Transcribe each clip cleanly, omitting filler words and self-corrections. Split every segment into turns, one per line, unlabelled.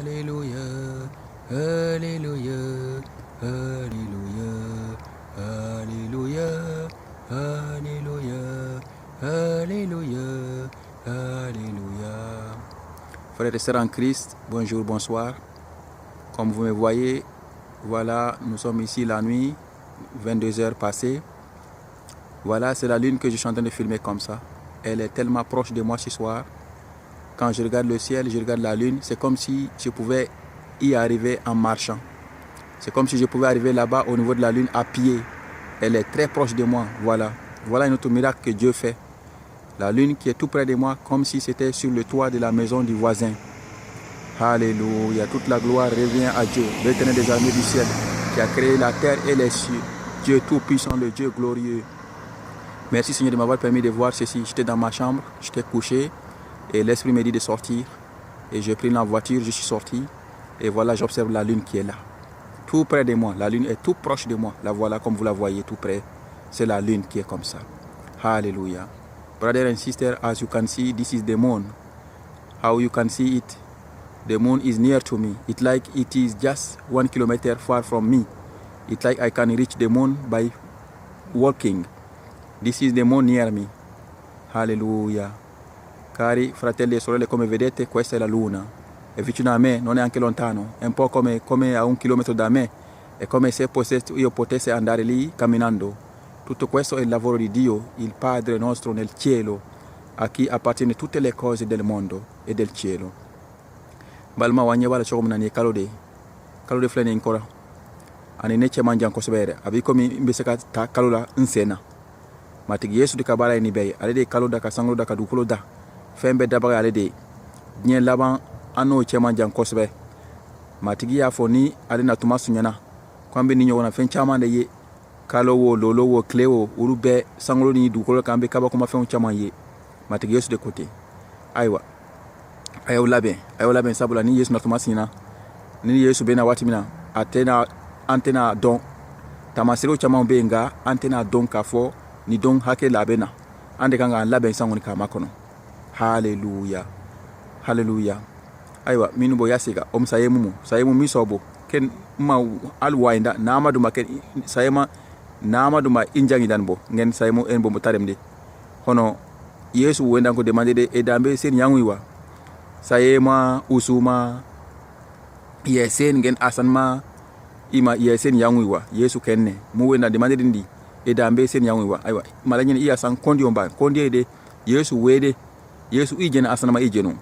Alléluia, Alléluia, Alléluia, Alléluia, Alléluia, Alléluia, Alléluia. Frères et sœurs en Christ, bonjour, bonsoir. Comme vous me voyez, voilà, nous sommes ici la nuit, 22 heures passées. Voilà, c'est la lune que je suis en train de filmer comme ça. Elle est tellement proche de moi ce soir. Quand je regarde le ciel, je regarde la lune, c'est comme si je pouvais y arriver en marchant. C'est comme si je pouvais arriver là-bas au niveau de la lune à pied. Elle est très proche de moi. Voilà. Voilà un autre miracle que Dieu fait. La lune qui est tout près de moi, comme si c'était sur le toit de la maison du voisin. Alléluia. Toute la gloire revient à Dieu, l'Éternel des armées du ciel, qui a créé la terre et les cieux. Dieu tout-puissant, le Dieu glorieux. Merci Seigneur de m'avoir permis de voir ceci. J'étais dans ma chambre, j'étais couché et l'Esprit me dit de sortir. Et j'ai pris la voiture, je suis sorti. Et voilà, j'observe la lune qui est là. Tout près de moi. La lune est tout proche de moi. La voilà comme vous la voyez tout près. C'est la lune qui est comme ça. Hallelujah. Brother and sister, as you can see, this is the moon. How you can see it? The moon is near to me. It like it is just 1 kilometer far from me. It like I can reach the moon by walking. This is the moon near me. Hallelujah. Cari fratelli e sorelle, come vedete, questa è la luna. È vicino a me, non è anche lontano. È un po' come a 1 chilometro da me. È come se io potessi andare lì camminando. Tutto questo è il lavoro di Dio, il Padre nostro nel cielo, a chi appartiene tutte le cose del mondo e del cielo. Balima, wa ɲɛ b'a la cogo min na, nin ye kalo de ye. Kalo de filɛ nin ye n kɔrɔ ani ne cɛ man jan kosɛbɛ yɛrɛ. A b'i komi n bɛ se ka taa kalo la n sen na. Matigi Yesu de ka baara ye nin bɛɛ ye. Ale de ye kalo da, ka sankolo da, ka dugukolo da. Fɛn bɛɛ dabaga ale de ye. Diɲɛ laban, an n'o cɛ man jan kosɛbɛ. Matigi y'a fɔ ni ale na tuma sunyana ko an bɛ ni ɲɔgɔnna fɛn caman de ye: kalo wo, lolo wo, tile wo, olu bɛɛ, sankolo ni dugukolo kan, an bɛ kabakomafɛnw caman ye. Matigi Yesu de ko ten. Ayiwa, a y'aw labɛn, a y'aw labɛn, sabula ni Yesu na tuma siɲɛna, ni Yesu bɛ na waati min na, a tɛna, an tɛna dɔn. Taamaserew caman bɛ yen, nka an tɛna dɔn k'a fɔ ni don hakɛ la a bɛ na. An de kan k'an labɛn sisan kɔni k'a makɔnɔ. Haleluya, haleluya. Ayiwa, minnu bɔ yasiga o saye mumu saye mu misobo ken ma al wainda na duma ken sayema nama duma injangi dan bo ngen sayemo en bo tarem de hono Yesu wenda ko demande de edambe sen yangwiwa sayema usuma yesen ngen asanma ima yesen yangwiwa. Yesu kenne mu wenda demande dindi edambe sen yangwiwa. Aywa, malanyini iya san kondi omba kondi de Yesu wede Yesu ijena asanma ijenu.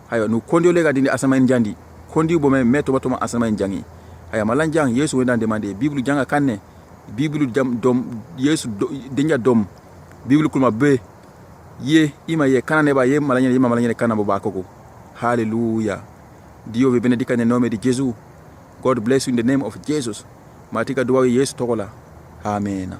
Aywa, nu kondi lega dindi asanma en jandi kondi bo me meto batoma asanma en jangi. Aya malan jang Yesu wenda demande Bible janga kanne Bible jam dom Yesu dinja dom Bible kulma be ye ima ye kana ne ba ye malanyene ye malanyene kana bo ba koko. Hallelujah. Dio vi benedica nel nome di Gesù. God bless you in the name of Jesus. Matika duwa Yesu tɔgɔ la. Amen.